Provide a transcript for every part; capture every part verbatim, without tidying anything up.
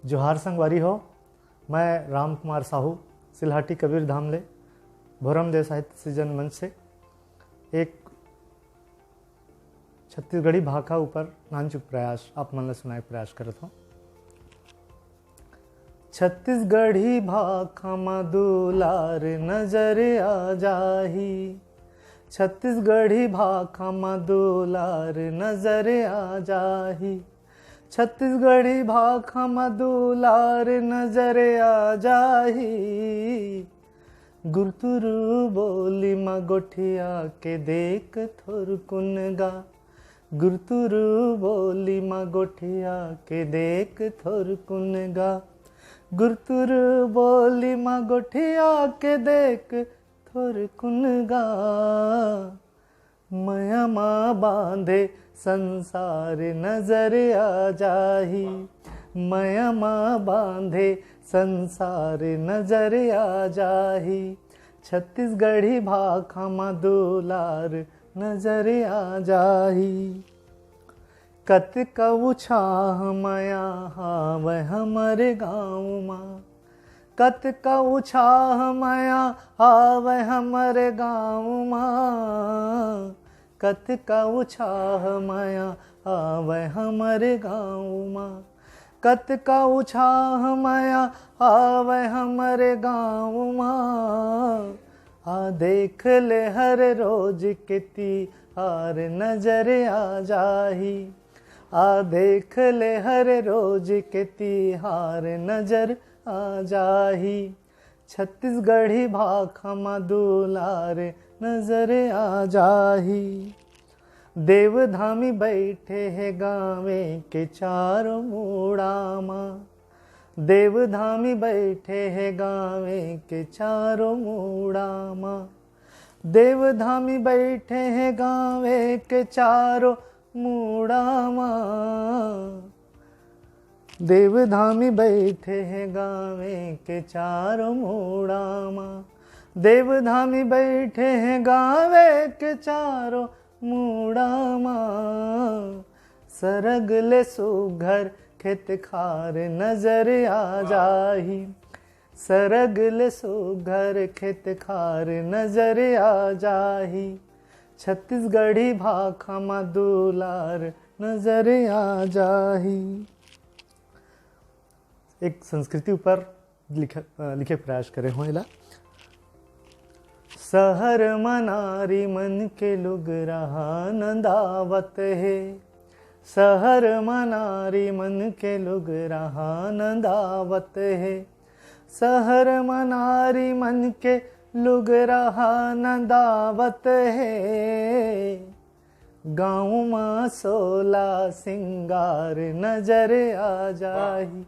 जोहार संगवारी हो, मैं राम कुमार साहू, सिलहाटी कबीर धाम ले भोरमदेव साहित्य सृजन मंच से एक छत्तीसगढ़ी भाखा ऊपर नानचुक प्रयास आप मन ला सुनाए के प्रयास करत हूँ। छत्तीसगढ़ी भाखा म दुलार नजर आ जाही, छत्तीसगढ़ी भाखा म दुलार नजर आ जाही, छत्तीसगढ़ी भाखा म दुलार नजर आ जाही। गुरतुरु बोली म गोठिया के देख थोरकुन गा, गुरतुरु बोली म गोठिया के देख थोरकुन गा, गुरतुरु बोली म गोठिया के देख थोरकुन गा। मया मा बांधे संसार नजर आ जाही, मया मा बांधे संसार नजर आ जाही, छत्तीसगढ़ी भाखा मा दुलार नजर आ जाही। कतका उछाह मया हावय हमर गाँव मा, कतका उछाह मया हावय हमर गाँव मा, कतका उछाह मया हावय हमर गाँव मा, कतका उछाह मया हावय हमर गाँव मा। आ देख ले हर रोज के तिहार नजर आ जाही, आ देख ले हर रोज के तिहार नजर आ जाही। छत्तीसगढ़ी भाखा म दुलार नजर आ जाही। देवधामी बइठे हे गाँवे के चारों मुड़ा म, देवधामी बइठे हे गाँवे के चारों मुड़ा म, देवधामी बइठे हे गाँवे के चारों मुड़ा म। देवधामी बइठे हे गाँवे के चारों मुड़ा म, देवधामी बइठे हे गाँवे के चारों मुड़ा म। सरग ले सुघर खेत खार नजर आ जाही, सरग ले सुघर खेत खार नजर आ जाही। छत्तीसगढ़ी भाखा म दुलार नजर आ जाही। एक संस्कृति ऊपर लिखे, अ, लिखे प्रयास करे हों एला। सहर म नारी मन के लुगरा हा नंदावत हे, सहर म नारी मन के लुगरा हा नंदावत हे, सहर म नारी मन के लुगरा हा नंदावत हे। गाँव म सोला सिंगार नजर आ जाही,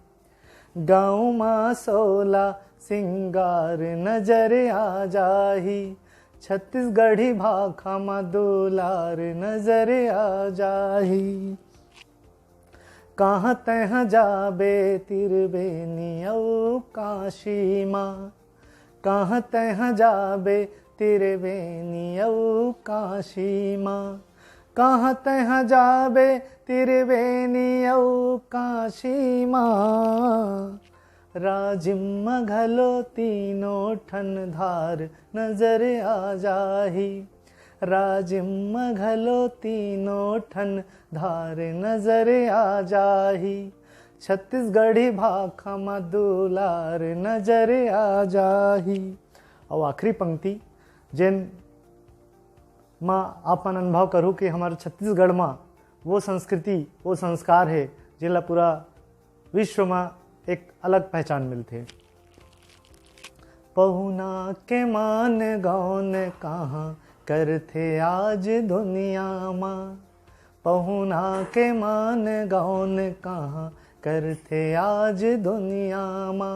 गाँव म सोला सिंगार नजर आ जाही, छत्तीसगढ़ी भाखा म दुलार नजर आ जाही। कहाँ तैं जाबे त्रिवेणी अउ काशी म, कहाँ तैं जाबे त्रिवेणी अउ काशी म, कहाँ तैं जाबे त्रिवेणी अउ काशी म। राजिम म घलो तीनों ठन धार नजर आ जाही, राजिम म घलो तीनों ठन धार नजर आ जाही, छत्तीसगढ़ी भाखा म दुलार नजर आ जाही। अउ आखिरी पंक्ति, जेन म आप मन अनुभव करहू कि हमर छत्तीसगढ़ म वो संस्कृति, वो संस्कार हे, जेला पूरा विश्व म एक अलग पहचान मिलथे। पहुना के मान गौन कहाँ करथे आज दुनिया म, पहुना के मान गौन कहाँ करथे आज दुनिया म,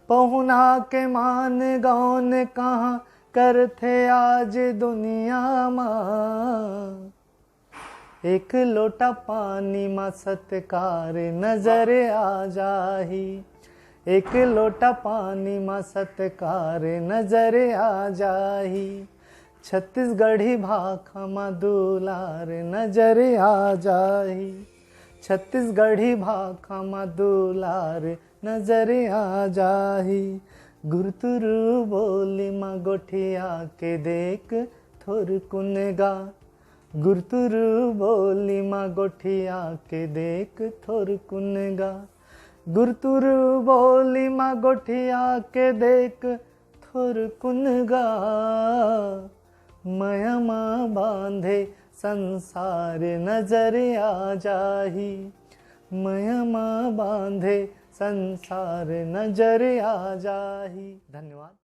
पहुना के मान गौन कहाँ करथे आज दुनिया म। एक लोटा पानी म सत्कार नजर आ जाही, एक लोटा पानी म सत्कार नजर आ जाही, छत्तीसगढ़ी भाखा म दुलार नजर आ जाही, छत्तीसगढ़ी भाखा म दुलार नजर आ जाही। गुरतुरु बोली मा गोठिया के देख थोर कुनगा। गुरतुरु बोली मा गोठिया के देख थोर कुनगा। गुरतुरु बोली मा गोठिया के देख थोर कुनगा। मया मा बांधे संसार नजर आ जाही। मया मा बांधे संसार नजर आ जाही। धन्यवाद।